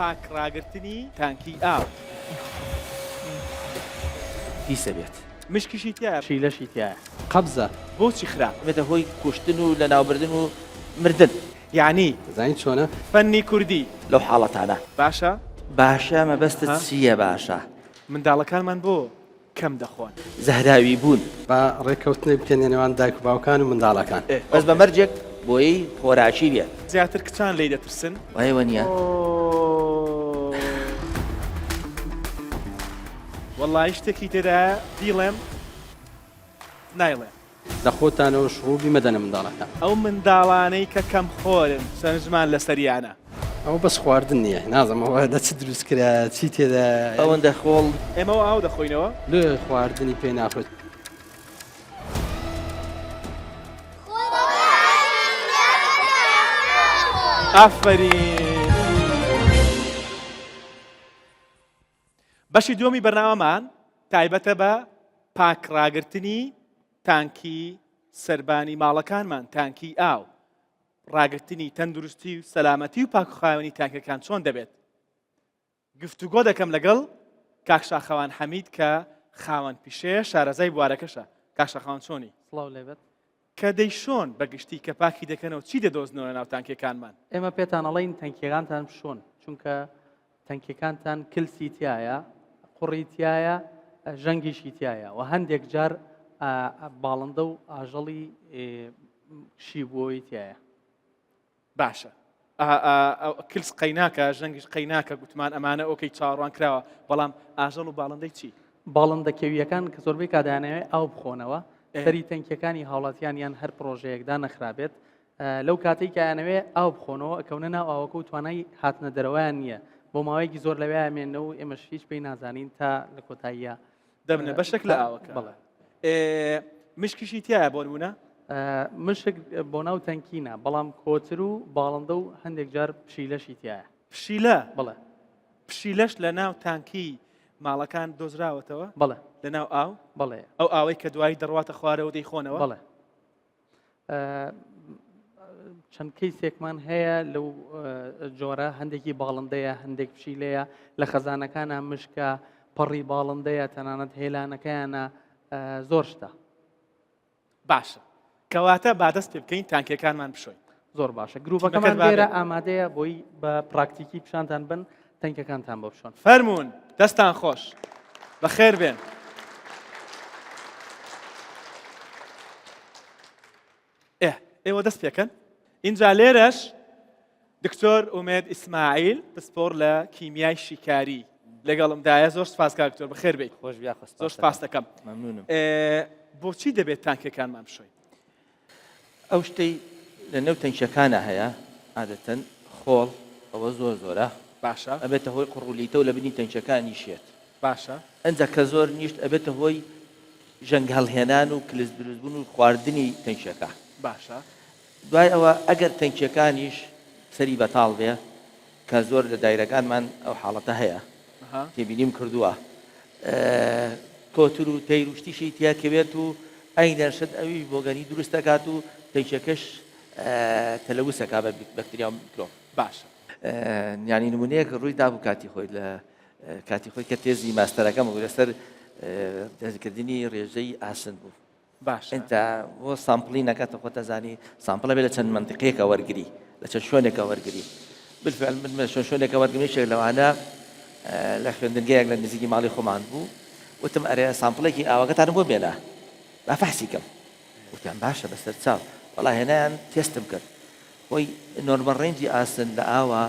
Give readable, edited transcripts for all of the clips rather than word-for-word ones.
پاک ڕاگرتنی تانکی ئاو. پیسە بێت. مشکیشی تیایە. پشیلەشی تیایە. قەبزە. بۆچی خراپە؟ ئەبێتە هۆی کوشتن و لەناوبردن و مردن. یەعنی. دەزانی چۆنە؟ فەنی کوردی. لەو حاڵەتانە. باشە؟ باشە مەبەستت چییە باشە؟ منداڵەکانمان بۆ کەم دەخۆن؟ زەهراوی بوون. با ڕێککەوتنێک بکەین لە نێوان دایک و باوکان و منداڵەکان. بەس بە مەرجێک بۆی خۆراکی بێت. زیاتر کچان لێی دەترسن. وایە وەنیە؟ وەڵایی شتێکی تێدایە بیڵێم نایڵێم. لە خۆتانەوە شڕوبی مەدەنە منداڵەکان. ئەو منداڵانەی کە کەم خۆرن سەرنجمان لەسەریانە. ئەوە بەس خواردن نییە نازم ئەوە لە چ دروست کرایە چی تێدایە. ئەوەندە خۆڵ. ئێمە ئاو دەخۆینەوە. لێ خواردنی پێ ناخۆیت. ئافەرین. بەشی دووەمی بەرنامەمان تایبەتە بە پاک ڕاگرتنی تانکی سەربانی ماڵەکانمان تانکی ئاو ڕاگرتنی تەندروستی و سەلامەتی و پاکخاوێنی تانکەکان چۆن دەبێت گفتوگۆ دەکەم لەگەڵ کاک شاخەوان حەمید کە خاوەن پیشەیە شارەزای بوارەکەشە کاک شاخەوان چۆنی؟ سڵاو لێبێت. کە دەیشۆن بە گشتی کە پاکی دەکەنەوە چی دەدۆزنەوە لە ناو تانکیەکانمان؟ ئێمە پێتان ئەڵێین تەنکیەکانتان بشۆن چونکە تەنکیەکانتان کلسی تایە قوڕی تایە ژەنگیشی تایە و هەندێک جار باڵندە و ئاژەڵی شیبووەوەی تایە. باشە کلس قەیناکە ژەنگیش قەیناکە گوتمان ئەمانە ئۆکەی چاوەڕوان کراوە بەڵام ئاژەڵ و باڵندەی چی؟ باڵندە کێوییەکان کە زۆربەی کات دەیانەوێت ئاو بخۆنەوە سەری تەنکیەکانی هاوڵاتیان یان هەر پڕۆژەیەکدا نەخرابێت لەو کاتێک کە ئەیانەوێ ئاو بخۆنەوە ئەکەونە ناو ئاوەکە و توانای هاتنە دەرەوەیان نییە بۆ ماوەیەکی زۆر لەوێ ئەمێنەوە و ئێمەش هیچ پێی نازانین تا لە کۆتاییە دەبنە بەشێک لە ئاوەکە. بەڵێ. مشکیشی تایە بۆ نمونە؟ مشک بۆ ناو تەنکینە بەڵام کۆتر و باڵندە و هەندێک جار پشیلەشی تایە. پشیلە؟ بەڵێ. پشیلەش لە ناو تانکی ماڵەکان دۆزراوەتەوە؟ بەڵێ. لە ناو ئاو؟ بەڵێ. ئەو ئاوەی کە دوایی دەڕواتە خوارەوە دەیخۆنەوە؟ بەڵێ. چەند کەیسێکمان هەیە لەو جۆرە هەندێکی باڵندەیە هەندێک پشیلەیە لە خەزانەکانە مشکە پەڕی باڵندەیە تەنانەت هێلانەکەیانە زۆر شتە. باشە کەواتە با دەست پێ بکەین تانکیەکانمان بشۆین. زۆر باشە گروپەکەمان لێرە ئامادەیە بۆی بە پراکتیکی پیشانتان بن تەنکەکانتان بۆ بشۆن. فەرموون دەستان خۆش بەخێر بێن. ئێ ئێوە دەست پێکەن ئینجا لێرەش دکتۆر ئومێد ئیسماعیل پسپۆر لە کیمیای شیکاری لەگەڵمدایە زۆر سپاس کاک دکتۆر بەخێر بێیت خۆش بیا خۆ زۆر سپاس دەکەم مەمنونم بۆچی دەبێت تانکەکانمان بشۆین ئەو شتەی لە نێو تەنکیەکانە هەیە عادەتەن خۆڵ ئەوە زۆر زۆرە باشە ئەبێتە هۆی قوڕولیتە و لە بنی تەنکیەکان نیشێت باشە ئەنجا کە زۆر نیشت ئەبێتە هۆی ژەنگ هەڵهێنان و کلس دروستبوون و خواردنی تەنکیەکە باشە دوای ئەوە ئەگەر تەنکیەکانیش سەری بەتاڵ بێ کە زۆر لە دایرەکانمان ئەو حاڵەتە هەیە تێبینیم کردووە کۆتر و تەیر و شتیشی تیا کەوێت و ئەینەن شت ئەویش بۆگەنی دروست دەکات و تەنکیەکەش تەلەوسەکە بە بەکتریا و میکرۆب. باشە. یانی نمونەیەک ڕووی دابوو کاتی خۆی لە کاتی خۆی کە تێزی ماستەرەکەم بوو لەسەر دەستکردنی ڕێژەی ئاسن بوو. باشە. ئینجا بۆ sampling ەکە تۆ خۆت ئەزانی sample ئەبێ لە چەند مەنتیقەیەکە وەرگری لە چەند شوێنێکە وەرگری بالفعل من لە چەند شوێنێکە وەرگرم یەکێک لەوانە لە خوێندنگەیەک لە نزیکی ماڵی خۆمان بوو وتم ئەرێ sample ێکی ئاوەکەتانم بۆ بێنە با فەحسی کەم وتیان باشە بەسەر چاو وەڵا هێنایان تێستم کرد خۆی normal range ی ئاسن لە ئاوا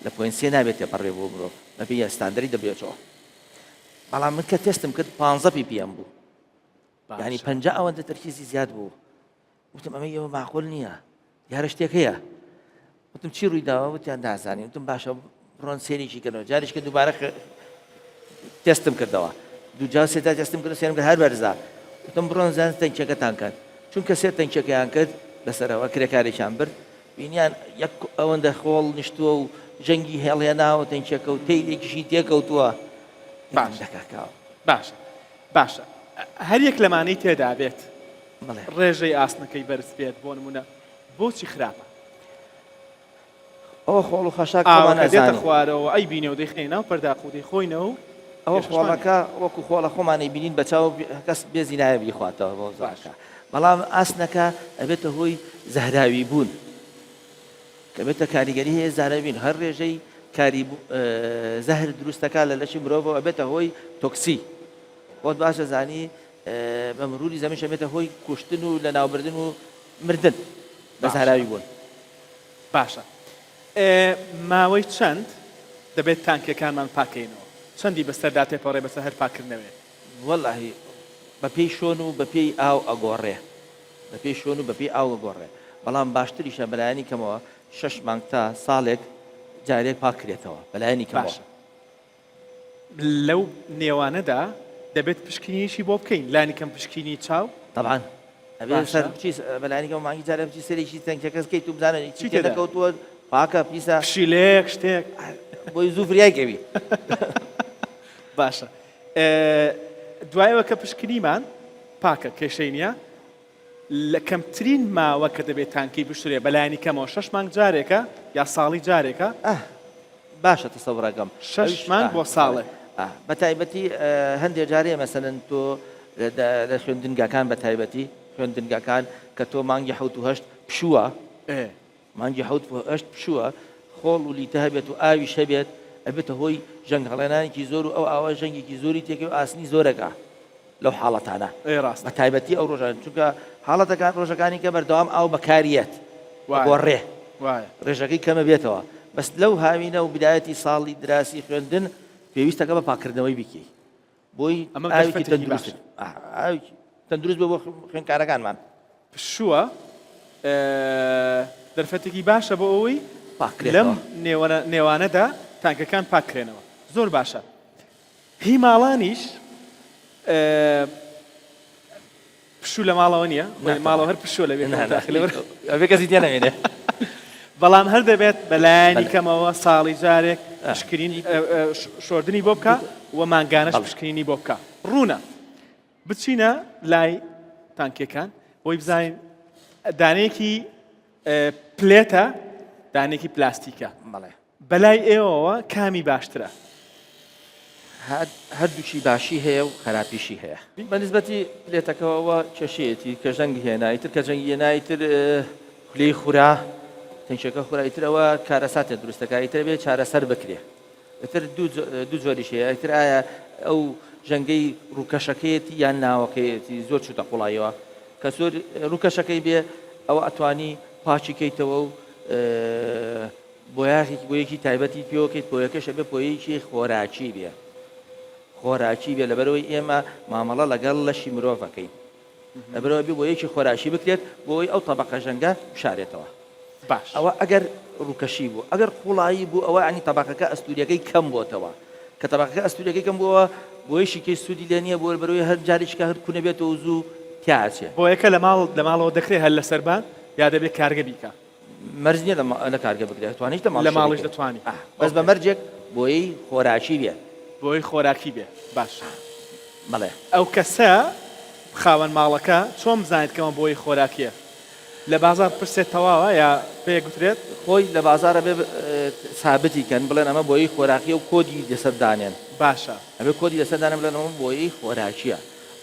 لە point سێ نابێت تێپەڕێ بۆ مرۆڤ بەپێی ستاندەری WHO بەڵام من کە تێستم کرد 15 ppm بوو یانی 50 ئەوەندە تەرکیزی زیاد بوو وتم ئەمە ئێوە معقول نییە دیارە شتێک هەیە وتم چی ڕووی داوە وتیان نازانین وتم باشە بڕۆن سێرێکی کەنەوە جاریش کە دووبارە تێستم کردەوە دوو جار سێ جار تێستم کرد سێرم کرد هەر بەرزە وتم بڕۆن زان تەنکیەکەتان کەن چونکە سێ تەنکیەکەیان کرد لەسەرەوە کرێکارێکیان برد بینیان یەک ئەوەندە خۆڵ نیشتووە و ژەنگی هێڵێناوە تەنکیەکە و تەیرێکیشی تێکەوتووە باش دەکاکەوە باشە باشە هەر یەک لەمانەی تێدا بێت بەڵێ ڕێژەی ئاسنەکەی بەرز بێت بۆ نمونە بۆچی خراپە؟ ئەوە خۆڵ و خاشاک خۆمان ئاوەکە دێتە ئەزانین. خوارەوە ئەیبینێ و دەیخەینە ناو پەرداخ و دەیخۆینەوە و ئەوە کێشەشمان نیە. خۆڵەکە وەکو خۆڵە خۆمان ئەیبینین بە چاو کەس بێزی نایە بیخواتەوە بەو باش. زۆرەکە بەڵام ئاسنەکە ئەبێتە هۆی زەهراوی بوون کە بێتە کاریگەری هەیە زەهراوی بین هەر ڕێژەی کاری زەهر دروستەکە لە لەشی مرۆڤەوە ئەبێتە هۆی تۆکسی خۆت باش ئەزانی بە مروری زەمنش ئەبێتە هۆی کوشتن و لەناوبردن و مردن بە باشە. زەهراوی بوون. باشە ماوەی چەند دەبێت تانکیەکانمان پاکەینەوە چەندی بەسەردا تێپەڕێ بەسەر هەر پاکردنەوەیەک؟ وەڵاهی بەپێی شۆن و بەپێی ئاو ئەگۆڕێ بەپێی شۆن و بەپێی ئاو ئەگۆڕێ بەڵام باشتریشە بەلایەنی کەمەوە شەش مانگ تا ساڵێک جارێک پاک کرێتەوە بەلایەنی کەمەوە. باشە لەو نێوانەدا دەبێت پشکنینیشی بۆ بکەین لانی کەم پشکینی چاو؟ تەبعەن ئەبێ باشە. سەر بچی بەلایەنی کەمەوە مانگی جارێک بچی سەرێکی تەنکیەکە بکەیت و بزانە چی چی تێ تێدایە؟ نەکەوتووە پاکە پیسە پشیلەیەک شتێک بۆی زوو فریای کەوی. باشە دوایەوە کە پشکنیمان پاکە کێشەی نییە لە کەمترین ماوە کە دەبێت تانکی بشورێ بەلایەنی کەمەوە شەش مانگ جارێکە یا ساڵی جارێکە؟ ئاه باشە تەسەورەکەم شەش ئەویش مانگ ئاه بۆ ساڵێ. ئاه بە تایبەتی هەندێ جارێ مەسەلەن تۆ لە خوێندنگاکان بە تایبەتی خوێندنگاکان کە تۆ مانگی حەوت و هەشت پشووە ئێ مانگی حەوت و هەشت پشووە خۆڵ و لیتە هەبێت و ئاویش هەبێت ئەبێتە هۆی ژەنگ هەڵێنانێکی زۆر و ئەو ئاوە ژەنگێکی زۆری تێکەوێ و ئاسنی زۆرەکا لەو حاڵەتانە ئێ ڕاستە. بە تایبەتی ئەو ڕۆژانە چونکە حاڵەتەکان ڕۆژەکانی کە بەردەوام ئاو بەکاریەت وایە ئەگۆڕێ وایە. ڕێژەکەی کەمە بێتەوە بەس لەو هاوینە و بدایەتی ساڵی دراسی خوێندن پێویستەکە بە پاکردنەوەی بیکەی بۆی ئەمە ئاوێکی دەرفەتێکی تەندروست باشە. ئاوێکی تەندروست بێ بۆ خوێندکارەکانمان. پشووە دەرفەتێکی باشە بۆ ئەوەی لەم پاکرێتەوە. نێوانەدا تانکەکان پاککرێنەوە زۆر باشە هی ماڵانیش پشوو لە ماڵەوە نییە ماڵەوە هەر پشووە لە بێ ئەبێ کەسی تێ نەمێنێ بەڵام هەر دەبێت بەلایەنی کەمەوە ساڵی جارێک پشکنین شۆردنی بۆ بکە و مانگانەش پشکنینی بۆ بکە ڕوونە بچینە لای تانکیەکان بۆی بزانین دانەیەکی پلێتە دانێکی پلاستیکە بەڵێ بەلای ئێوەوە کامی باشترە؟ هەردووکی باشی هەیە و خراپیشی هەیە. بە نسبەتی پلێتەکەوە کێشەیەتی کە ژەنگ هێنا ئیتر کە ژەنگی هێنا ئیتر خولەی خورا تەنکیەکە خورا ئیتر ئەوە کارەساتێ دروستەکە ئیتر بێ چارەسەر بکرێ ئیتر دوو جۆریش هەیە ئیتر ئایا ئەو ژەنگەی ڕووکەشەکەیەتی یان ناوەکەیەتی زۆر چوتە قوڵاییەوە کە زۆر ڕووکەشەکەی بێ ئەوە ئەتوانی پاکی کەیتەوە و بۆیاخێکی بۆیەکی تایبەتی پێوەکەیت بۆیەکەش ئەبێ بۆیەکی خۆراکی بێ خۆراکی بێ لەبەرەوەی ئێمە مامەڵە لەگەڵ لەشی مرۆڤەکەین لەبەرەوە بێ بۆیەکی خۆراکی بکرێت بۆی ئەو تەبەقە ژەنگە بشارێتەوە باش ئەوە ئەگەر ڕووکەشی بوو ئەگەر قوڵایی بوو ئەوە ینی تەبەقەکە ئەستوریەکەی کەم بۆتەوە کە تەبەقەکە ئەستوریەکەی کەم بووەوە بۆیشی کەی سوودی لێ نییە بۆ بەرەوەی هەر جارێکیکە هەر کونە بێتەوە و زوو تیاچێ بۆیەکە لە ماڵ لە ماڵەوە دەکرێت هەر لەسەربان یا دەبێت کارگە بیکا؟ مەرج نییە لە کارگە بکرێت توانیش لە ماڵ لە ماڵیش دەتوانی بەس بە مەرجێک بۆیەی خۆراکی بێ بۆی خۆراکی بێ باش بەڵێ ئەو کەسە خاوەن ماڵەکە چۆن بزانێت کەمە بۆی خۆراکیە لە بازار پرسێت تەواوە یا پێ گوترێت؟ خۆی لە بازارە بێ سابتی کەن بڵێن ئەمە بۆیەی خۆراکیە و کۆدی لەسەر دانێن باشە ئەبێ کۆدی لەسەر دانێن بڵێن ئەمە بۆیەی خۆراکیە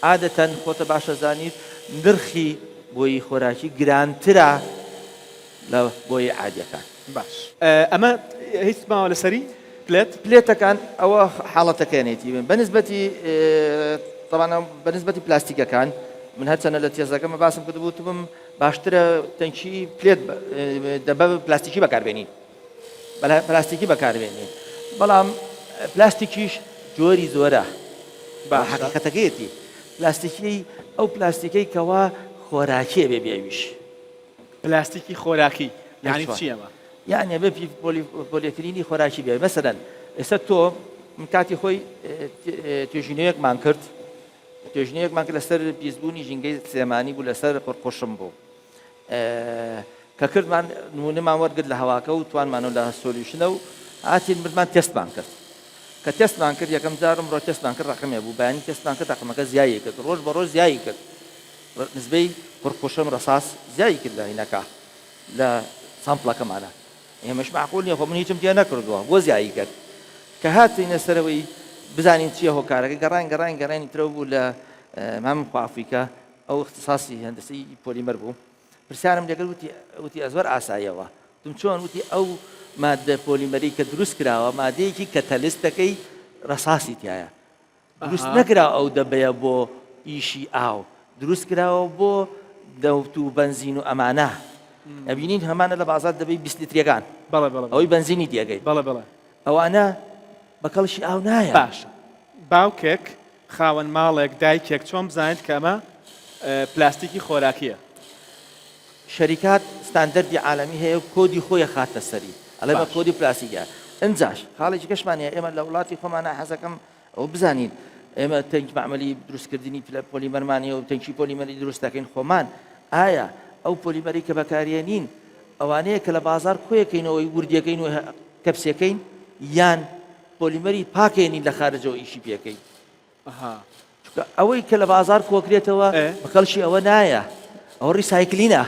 عادەتەن خۆتە باشە زانیت نرخی بۆیی خۆراکی گرانترە لە بۆیی عادیەکان. باش ئەمە هیچ ماوە لەسەری پلێت؟ پلێتەکان ئەوە حاڵەتەکەیەتی بە نسبەتی تەبعەن بە نسبەتی پلاستیکەکان من هەرچەنە لە تێزەکەمە باسم کردبوو وتبم باشترە تەنکی پلێت دەبە پلاستیکی بەکاربێنین پلاستیکی بەکاربێنین بەڵام پلاستیکیش جۆری زۆرە باشە حەقیقەتەکەیەتی پلاستیکی ئەو پلاستیکەی کەوا خۆراکیە بێ بێویش پلاستیکی خۆراکی یعنی چی ئەمە؟ یعنی بێ پۆلیترینی خۆراکی بێ مەسەلەن ئێستا تۆ من کاتی خۆی توێژینەوەیەکمان کرد توێژینەوەیەکمان کرد لەسەر پیسبوونی ژینگەی سلێمانی بوو لەسەر قڕقوشم بوو کە کردمان نمونەمان وەرگرت لە هەواکە و توانمانەوە لە solution ە و هاتین بردمان تێستمان کرد کە تێستمان کرد یەکەم جار ئەمڕۆ تێستمان کرد ڕقمێ بوو بەیانی تێستمان کرد ڕقمەکە زیایی کرد ڕۆژ بە ڕۆژ زیایی کرد نسبەی قڕقوشم ڕەساس زیایی کرد لە هینەکە لە sample ەکەمانە. ئێمەش مەعقول نیە خۆ من هیچم تێ نەکردووە بۆ زیایی کرد کە هاتینە سەرەوەی بزانین چییە هۆکارەکە گەڕاین گەڕاین گەڕێنی ترەوە بوو لە مامم خوافیکە ئەو اختصاصی هەندەسەی پۆلیمەر بوو پرسیارم لێکرد وتی وتی ئەزۆر ئاساییەوە وتم چۆن وتی ئەو مادە پۆلیمەری کە دروست کراوە مادەیەکی کەتەلستەکەی ڕەساسی تایە دروست نەکراوە ئەو دەبەیە بۆ ئیشی ئاو دروست کراوە بۆ دەوت و بەنزین و ئەمانە ئەبینین هەمانە لە بازار دەبەی 20 لیترەکان ئەوەی بەنزینی تێگەی بەڵێ بەڵێ ئەوانە بە کەڵشی ئاو نایە باشە باوکێک خاوەن ماڵێک دایکێک چۆن بزانێت کە ئەمە پلاستیکی خۆراکیە؟ شەریکات ستاندەردی عالەمی هەیە و کۆدی خۆی ئەخاتە سەری ئەڵێ بە کۆدی پلاستیکە ئنجاش خاڵێکی کەشمان هەیە ئێمە لە وڵاتی خۆمانە حەزەکەم ئەو بزانین ئێمە تەنک مەعمەلی دروستکردنی پلە پۆلیمەرمان هەیە و تەنکی پۆلیمەری دروست دەکەین خۆمان ئایا ئەو پۆلیمەری کە بەکارێنین ئەوانەیە کە لە بازار کۆیەکەینەوەی وردیەکەین و کەپسەکەین یان پۆلیمەری پاکێنین لە خارجەوە ئیشی پێکەین چونکە ئەوەی کە لە بازار کۆکرێتەوە بە کەڵکی ئەوە نایە ئەوە recycling ە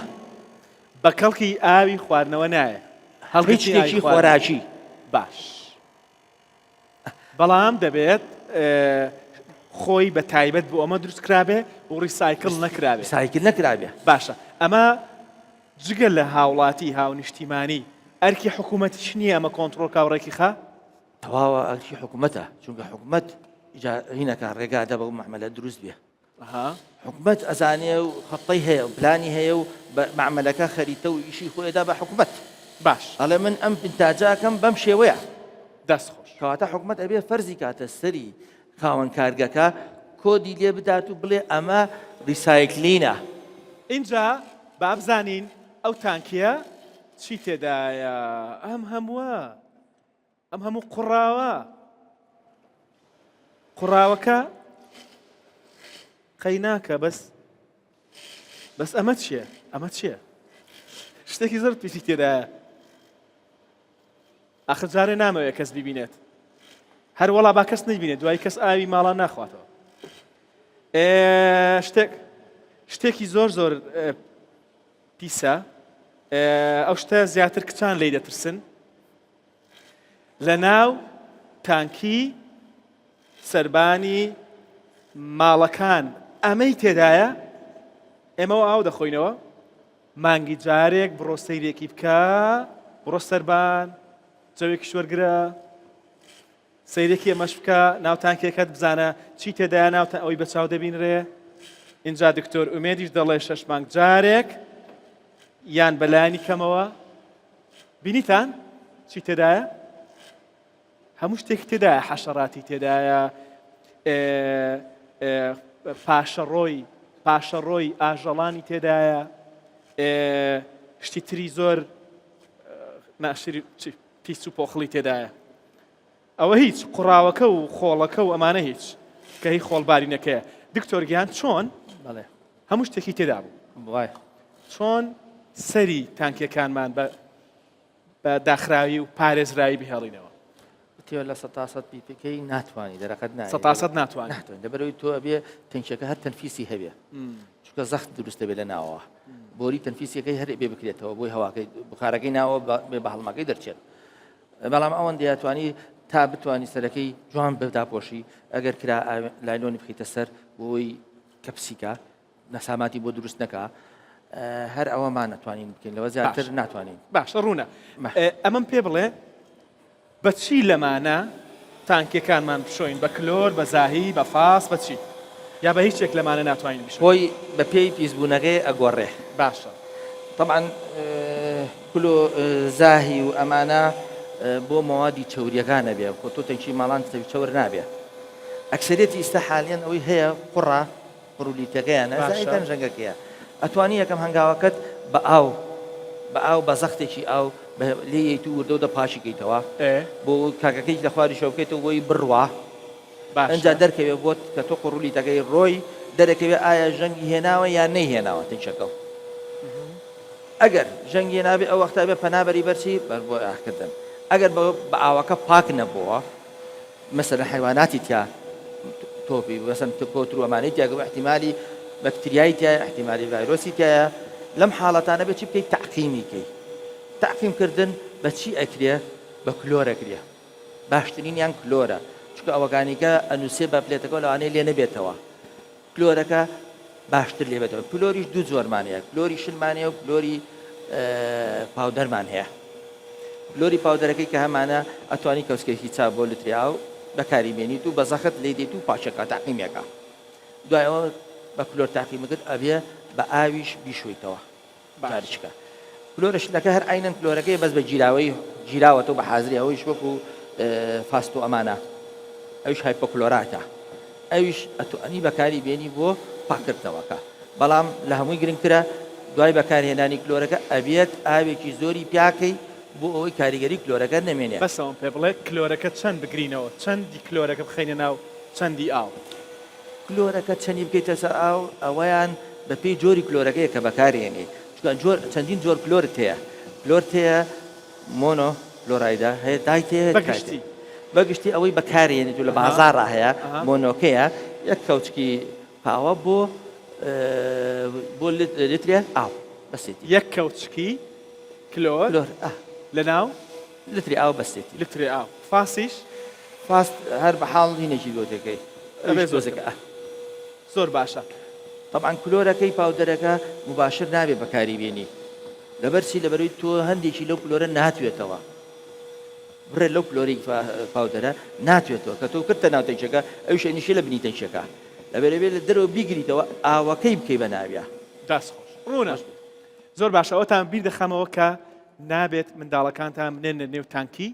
بە کەڵکی ئاوی خواردنەوە نایە هەڵهیچ شتێکی خۆراکی باش بەڵام دەبێت خۆی بە تایبەت بۆ ئەمە دروست کرابێ و recycle نەکرابێ cycle نەکرابێ باشە ئەمە جگە لە هاوڵاتی هاونیشتیمانی ئەرکی حکوومەتیش نییە ئەمە کۆنتترۆل کاوڕێکی خە تەواوە ئەرکی حکومەتە چونکە حکومەت هینەکە ڕێگا دە بەو مەعمەلە دروست بێ حکومەت ئەزانێ و خەتەی هەیە و پلانی هەیە و مەعمەلەکە خەریتە و ئیشی خۆیدا بە حکومەت باش ئەڵێ من ئەم ئینتاجاکەم بەم شێوەیە دەست خۆش کەواتە حکومەت ئەبێ فەرزی کاتە سەری خاوەن کارگەکە کۆدی لێ بدات و بڵێ ئەمە recycling ە. ئینجا با بزانین ئەو تانکیە چی تێدایە ئەم هەمووە ئەم هەموو قوڕاوە قوڕاوەکە قەیناکە بەس بەس ئەمە چییە ئەمە چییە شتێکی زۆر پیسی تێدایە ئاخر جارێ نامەوێت کەس ببینێت هەر وەڵا با کەس نەیبینێت دوای کەس ئاوی ماڵان ناخواتەوە شتێک شتێکی زۆر زۆر پیسە ئەو شتە زیاتر کچان لی دەترسن لە ناو تانکی سەربانی ماڵەکان ئەمەی تێدایە ئێمەوە ئاو دەخۆینەوە مانگی جارێک بڕۆ سەیرێکی بکە بڕۆ سەربان جەوێکی شوەرگرە سەیرێکی ئەمەش بکە ناو تانکێکەت بزانە چی تێدایە ناوتە ئەوەی بە چاو دەبینرێ اینجا دکتۆر ئومێدیش دەڵێ شەش مانگ جارێک یان بەلایانی کەمەوە بینیتان چی تێدایە هەموو شتێکی تێدایە حەشەڕاتی تێدایە پاشەڕۆی پاشەڕۆی ئاژەڵانی تێدایە شتی تری زۆر ناشری پیس و پۆخڵی تێدایە ئەوە هیچ قوڕاوەکە و خۆڵەکە و ئەمانە هیچ کە هی خۆڵبارینەکەیە دکتۆر گیان چۆن بەڵێ هەموو شتێکی تێدا بوو وای چۆن سەری تانکیەکانمان بە بە داخراوی و پارێزراوی بهێڵینەوە تێ لە سەتاسەد پیپەکەی ناتوانانی دەرەقەت نا سەتاسەد ناتوانانی ناتوانانی لەبەرەوەی تۆ ئەبێ تەنکیەکە هەر تەنفیسی هەبێ چونکە زەخت دروست دەبێت لە ناوەوە بۆری تەنفیسیەکەی هەر بێ بکرێتەوە بۆی هەواکەی بخارەکەی ناوە بێ بە هەڵمەکەی دەرچێت بەڵام ئەوەن دیاتوانی تا بتانی سەرەکەی جوان بەداپۆشی ئەگەر کرا لاینۆنی بخیتە سەر بۆی کەپسیکە نەساماتی بۆ دروست نەکا هەر ئەوەمان نەتوانین بکەین لەوە زیاتر ناتوانین باشە ڕوونە ئەمەم پێ بڵێ بەچی لەمانە تانکیەکانمان بشۆین بە کلۆر بە زاهی بە فاس بە چی یا بە هیچێک لەمانە ناتوانین بشۆین؟ خۆی بە پێی پیسبوونەکەی ئەگۆڕێ. باشە. تەبعەن کلۆ زاهی و ئەمانە بۆ مەوادی چەوریەکان ئەبێ خۆ تۆ تەنکی ماڵان چەور نابێ ئەکسەرێتی ئیستا حالیەن ئەوەی هەیە قوڕە قورولیتەکەیانە باشە. زائیدەن ژەنگەکەیە ئەتوانی یەکەم هەنگاوەکەت بە ئاو بە ئاو بە زەختێکی ئاو بە لێیەیت و وردە وردە پاکی کەیتەوە ئێ. بۆ کاکەکەی لە خواریشەوە بکەیتەوە بۆی بڕوا باشە. ئنجا دەرکەوێ بۆت کە تۆ قورولیتەکەی ڕۆی دەرەکەوێ ئایا ژەنگی هێناوە یان نەیهێناوە تنکەکەو ئەگەر ژەنگی هێنابێ ئەو وەختە ئەبێ پەنا بەری بەر چی بەر بۆیاخکردن ئەگەر بە ئاوەکە پاک نەبۆوە مەسەلەن حەیواناتی تیا تۆپی مەسەن کۆتر و ئەمانەی تیا گەوە احتیمالی بەکتریای تایە احتیمالی ڤایرۆسی تایە لەم حاڵەتانە بێ چی بکەیت تەعقیمی کەی. تەعقیم کردن بە چی ئەکرێ؟ بە کلۆر ئەکرێ. باشترینیان کلۆرە چونکە ئەوەکانیکە ئەنووسێ بە پلێتەکەوە لەوانەیە لێ نەبێتەوە. کلۆرەکە باشتر لێ بێتەوە. کلۆریش دوو جۆرمان هەیە، کلۆری شلمان هەیە و کلۆری powder مان هەیە. کلۆری powder ەکەی کە هەمانە ئەتوانی کەوچکێکی چا بۆ لتری ئاو بەکاری بێنیت و بە زەخت لێی دێت و پاکێکا تەعقیمێکا. دوای ئەوە بە کلۆر تەعقیمەکەت ئەبێ بە ئاویش بیشۆیتەوە. جاریچکە کلۆرە شلەکە هەر عەینەن کلۆرەکەی بەس بە گیراوەی گیراوەتەوە بە حازری ئەوەیش وەکو فاست و ئەمانە ئەویش hypochlorite ە ئەویش ئەتوانی بەکاری بێنی بۆ پاکردنەوەکە بەڵام لە هەمووی گرنگترە دوای بەکارهێنانی کلۆرەکە ئەبێت ئاوێکی زۆری پیاکەی بۆ ئەوەی کاریگەری کلۆرەکە نەمێنێ. بەس ئەوەم پێ بڵێ کلۆرەکە چەند بگرینەوە چەندی کلۆرەکە بخەینە ناو چەندی ئاو؟ کلۆرەکە چەنی بکەیتە سەر ئاو ئەوەیان بە پێی جۆری کلۆرەکەیە کە بەکارێنی چونکە جۆر چەندین جۆر کلۆرت هەیە کلۆرت هەیە mono chloride ە هەیە di ت هەیە بەگشتی بەگشتی ئەوەی بەکارێنیت و لە بازاڕا هەیە mono کەیە یەک کەوچکی پاوە بۆ بۆ لترێ ئاو بەسێتی یەک کەوچکی کلۆر لەناو لتری ئاو بەسێتی. لترێ ئاو فاسیش؟ فاست هەر بە حاڵ هینێکی بۆ تێکەی ئەبێ زۆر کەم. زۆر باشە. تەبعەن کلۆرەکەی powder ەکە مباشر نابێ بەکاری بێنی لەبەر چی لەبەرەوەی تۆ هەندێکی لەو کلۆرە ناتوێتەوە بڕێ لەو کلۆری powder ە ناتوێتەوە کە تۆ کردتە ناو تەنکیەکە ئەویش ئەنیشێ لە بنی تەنکیەکە لەبەرەوێ لە دەرەوە بیگریتەوە ئاوەکەی بکەی بە ناویا. دەست خۆش ڕوونە. زۆر باشە ئەوەتان بیر دەخەمەوە کە نابێت منداڵەکانتان بنێنە نێو تانکی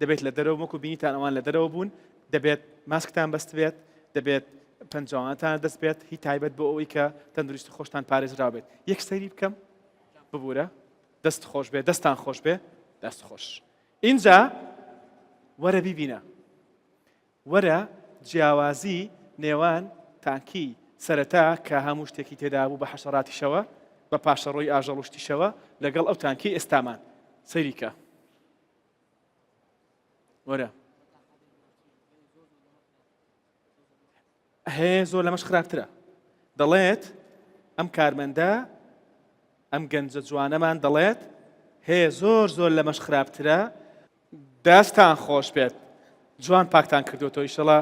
دەبێت لە دەرەوە وەکو بینیتان ئەوان لە دەرەوە بوون دەبێت ماسکتان بەست بێت دەبێت پەنجەوانتان دەست بێت هی تایبەت بۆ ئەوەی کە تەندروستی خۆشتان پارێزراو بێت یەک سەیری بکەم ببوورە دەست خۆش بێ دەستان خۆش بێ دەست خۆش اینجا وەرە بیبینە وەرە جیاوازی نێوان تانکی سەرەتا کە هەموو شتێکی تێدابوو بە حەشەراتیشەوە بە پاشەڕۆی ئاژەڵ و شتیشەوە لەگەڵ ئەو تانکی ئێستامان سەیری کە وەرە هەیە زۆر لەمەش خراپترە دەڵێت ئەم کارمەندە ئەم گەنجە جوانەمان دەڵێت هەیە زۆر زۆر لەمەش خراپترە دەستان خۆش بێت جوان پاکتان کردوەوە ئیشەڵا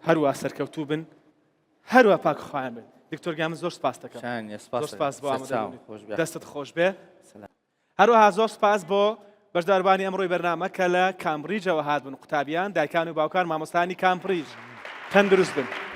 هەروە سەرکەوتوو بن هەروە پاک خۆیان بن دکتۆر گیان من زۆر سپاس دەکەم زۆر سپاس بۆ ئامادەبوونت دەستت خۆش بێ هەروەها زۆر سپاس بۆ بەشداربانی ئەمڕۆی بەرنامە کە لە کامبریجەوە هاتبوون قوتابیان دایکان و باوکان مامۆستانی کامبریج تەندروست بن.